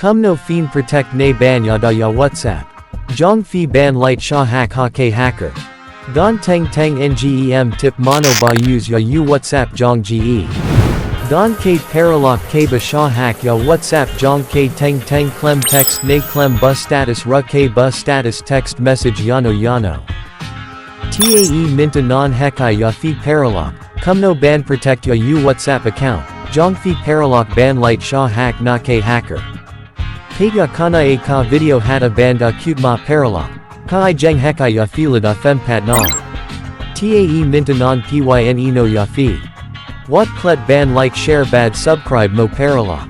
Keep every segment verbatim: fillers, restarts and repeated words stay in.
Kumno phin protect ne ban ïada ïa WhatsApp jong phi ban lait shah hack ha ki hacker? Don teng teng ngem tip mano ba use ïa u WhatsApp jong ngi. Don ki paralok kiba shah hack ïa WhatsApp jong ngi, teng teng khlem text ne khlem buh status ruh ki buh status text message ïano ïano. Te mynta ngan hikai ïa phi paralok kumno ban protect ïa u WhatsApp account jong phi paralok ban lait shah hack na ki hacker. Peit ïa kane ka video haba ngan da kut ma paralok. Ka ai jinghikai ïa phi lada phin pat nang. Te mynta ngan pyni ïano ïa phi. Wat klet ban like, share bad subscribe mo paralok.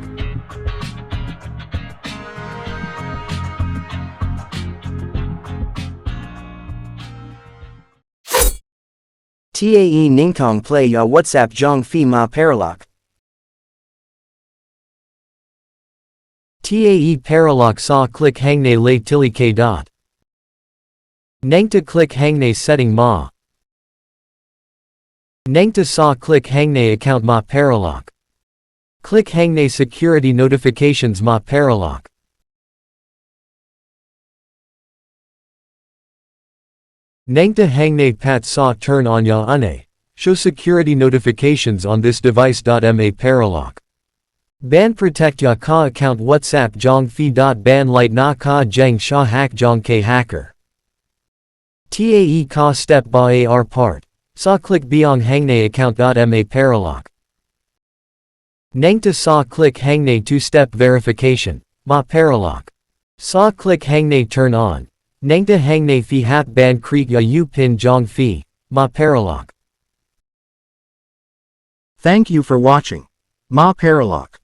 Te nyngkong plie ïa WhatsApp jong phi ma paralok. Te paralok sa click hangne leit tylli ki dot. Nangta click hangne setting ma. Nangta sa click hangne account ma paralok. Click hangne security notifications ma paralok. Nangta hangne pat sa turn on ïa une. Show security notifications on this device dot ma paralok. Ban protect ïa ka account WhatsApp jong phi dot ban lait na ka jingshah hack jong ki hacker. Te ka step ba ar part. Sa click biang hangne account dot ma paralok. Nangta sa click hangne two step verification ma paralok. Sa click hangne turn on. Nangta hangne phi hap ban create ïa u pin jong phi ma paralok. Thank you for watching ma paralok.